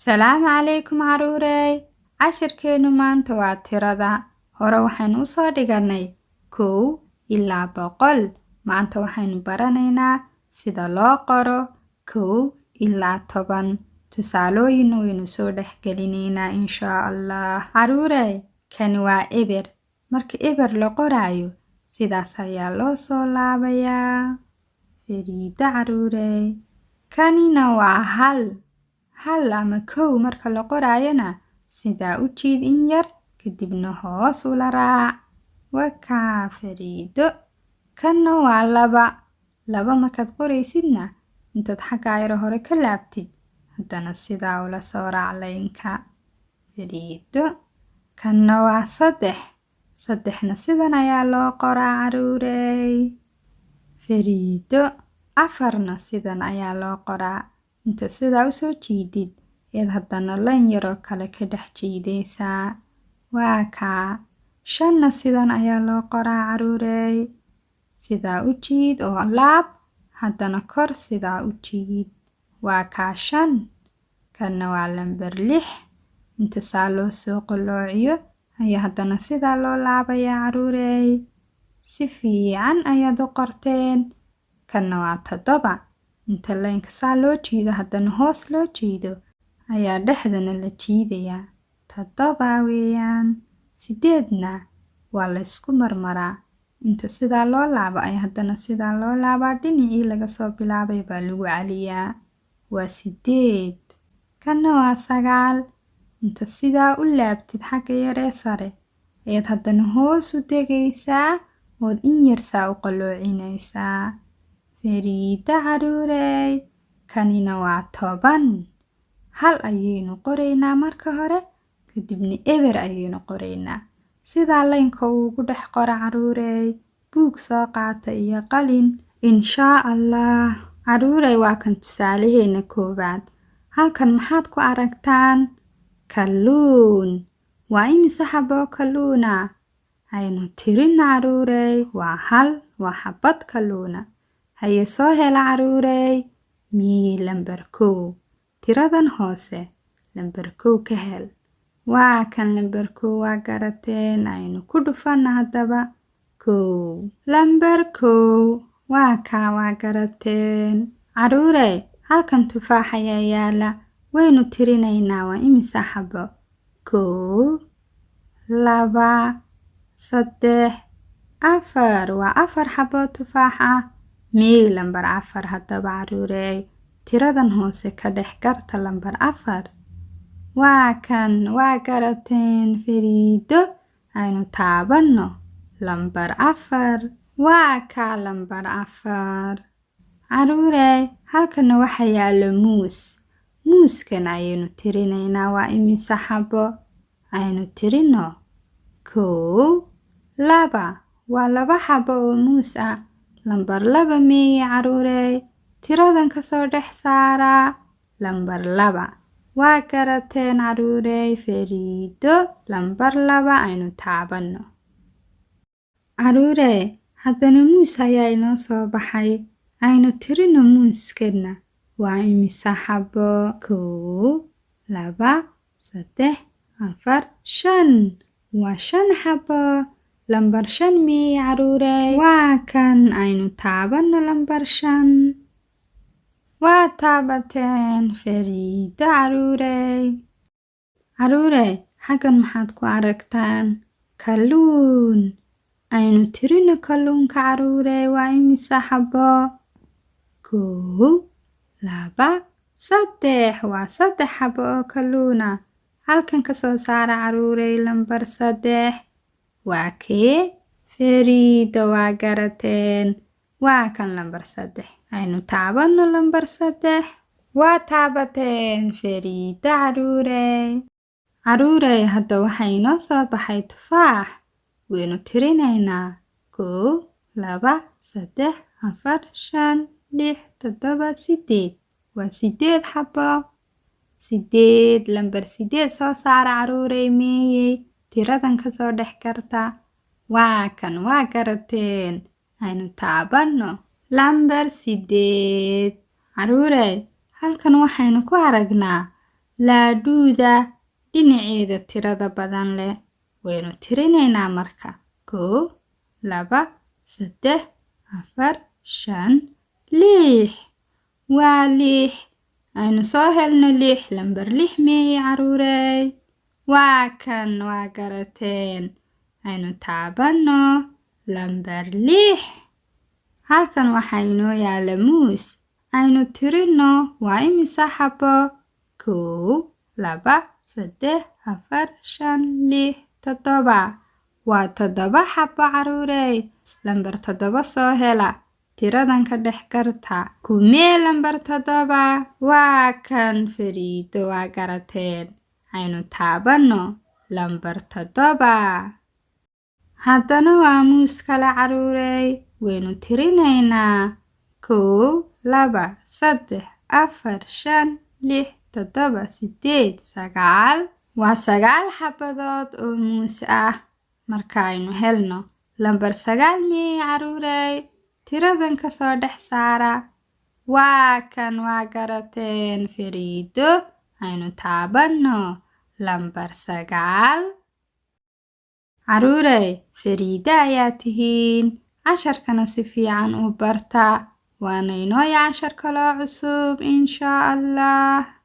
Salaamu calaykum caruurey. Cashirkeenu maanta waa tirada. Hore waxaynu u soo dhiganay 1 ilaa 100. Maanta waxaynu baranaynaa sida loo qoro 1 ilaa 10. Tusaalooyin waynu soo dhexgelinaynaa inshaa Allah. Caruurey, kani waa eber. Marka eber la qoraayo, sidaas ayaa loo soo laabayaa. Fariido caruurey. Kanina waa hal. Hal ama 1 marka la qoraayona sidaa u jiid in yar, kadibna hoos ula raac. Wakaa fariido. Kanna waa 2. 2 markaad qoraysidna, intaad xagga yar hore ka laabtid, haddana sidaa ula soo raac laynka. Fariido. Kanna waa 3. 3na sidan ayaa loo qoraa caruurey. Fariido. 4na sidan ayaa loo qoraa. Inta sidaa usoo jiidid, eed haddana layn yaroo kale ka dhex jiidaysaa. Waa kaa. 5na sidan ayaa loo qoraa caruurey. Sidaa u jiid oo laab, haddana kor sidaa u jiid. Waa kaa 5. Kanna waa lambar 6. Inta saa loo soo qoloociyo ayaa haddana sidaa loo laabayaa caruurey. Si fiican ayaad u qorteen. Kanna waa 7. Inta laynka saa loo jiido, haddana hoos loo jiido, ayaa dhexdana la jiidayaa. 7 weeyaan. 8na waa la isku marmaraa. Inta sidaa loo laabo ayaa haddana sidaa loo laabaa, dhinacii laga soo bilaabay baa lagu celiyaa. Waa 8. Kanna waa 9. Inta sidaa u laabtid xagga yaree sare, ayaad haddana hoos u degaysaa ood in yar saa u qaloocinaysaa. Fariido caruurey. Kanina waa 10. Hal ayaynu qoraynaa marka hore, kadibna eber ayaynu qoraynaa. Sidaa laynka ugu dhex qora caruurey. Buug soo qaata iyo qalin inshaa Allah. Caruurey, waa kan tusaalaheena koowaad. Halkan maxaad ku aragtaan? Kalluun. Waa imise xabo kalluuna? Aynu tirino caruurey. Waa hal, waa xabad kalluuna. Haye, soo hela caruurey. Miyey lambar 1? Tiradan hoose lambar 1 ka hel. Waa kan lambar 1, waa garateen. Aynu ku dhufana haddaba 1. Lambar 1 waa kaa, waa garateen. Caruurey, halkan tufaax ayaa yaala. Waynu tirinaynaa, waa imise xabo? 1, 2, 3, 4. Waa 4 xabo tufaax ah. Miyey lambar 4 haddaba caruurey? Tiradan hoose ka dhex garta lambar 4. Waa kan, waa garateen. Fariido. Aynu taabanno lambar 4. Waa kaa lambar 4. Caruurey, halkana waxa yaalo muus. Muuskan ayaynu tirinaynaa, waa imise xabo? Aynu tirino. 1, 2. Waa 2 xabo oo muus ah. Lambar 2 meeye caruurey? Tiradan kasoo dhex saaraa lambar 2. Waa garateen caruurey. Fariido. Lambar 2 aynu taabanno. Caruurey, haddana muus ayaa inoo soo baxay. Aynu tirino muuskana, waa imise xabo? 1, 2, 3, 4, 5. Waa 5 xabo. Lambar 5 meeye caruurey? Waa kan. Aynu taabanno lambar 5. Waa taabateen. Fariido caruurey. Caruurey, xaggan maxaad ku aragtaan? Kalluun. Aynu tirino kalluunka caruurey, waa imise xabo? 1, 2, 3. Waa 3 xabo oo kalluuna. Halkan ka soo saara caruurey lambar 3. Waa kee? Fariido, waa garateen. Waa kan lambar 3. Aynu taabanno lambar 3. Waa taabateen. Fariido caruurey. Caruurey, hadda waxaa inoo soo baxay tufaax. Waynu tirinaynaa. 1, 2, 3, 4, 5, 6, 7, 8. Waa 8 xabo. 8. Lambar 8 soo saara caruurey, meeyey? Tiradan kasoo dhex karta. Waa kan, waa garateen. Aynu taabanno lambar 8. Caruurey, halkan waxaynu ku aragnaa Laadhuuda dhinaceeda tirada badan leh. Waynu tirinaynaa marka. 1, 2, 3, 4, 5, 6. Waa 6. Aynu soo helno 6. Lambar 6 meeye caruurey? Waa kan, waa garateen. Aynu taabanno lambar 6. Halkan waxaa inoo yaala muus. Aynu tirino, waa imisa xabo? 1, 2, 3, 4, 5, 6, 7. Waa 7 xabo caruurey. Lambar 7 soo hela. Tiradan ka dhex garta. Kumee lambar 7? Waa kan, Fariido, waa garateen. Aynu taabanno lambar 7. Haddana waa muus kale caruurey. Waynu tirinaynaa. 1, 2, 3, 4, 5, 6, 7, 8, 9. Waa 9 xabadood oo muus ah. Marka aynu helno lambar 9 meeye caruurey? Tiradan ka soo dhex saara. Waa kan, waa garateen, Fariido. Aynu taabanno lambar 9. Caruurey, Fariido ayaa tihiin. Casharkana si fiican u barta. Waana inooya cashar kaloo cusub inshaa Allah.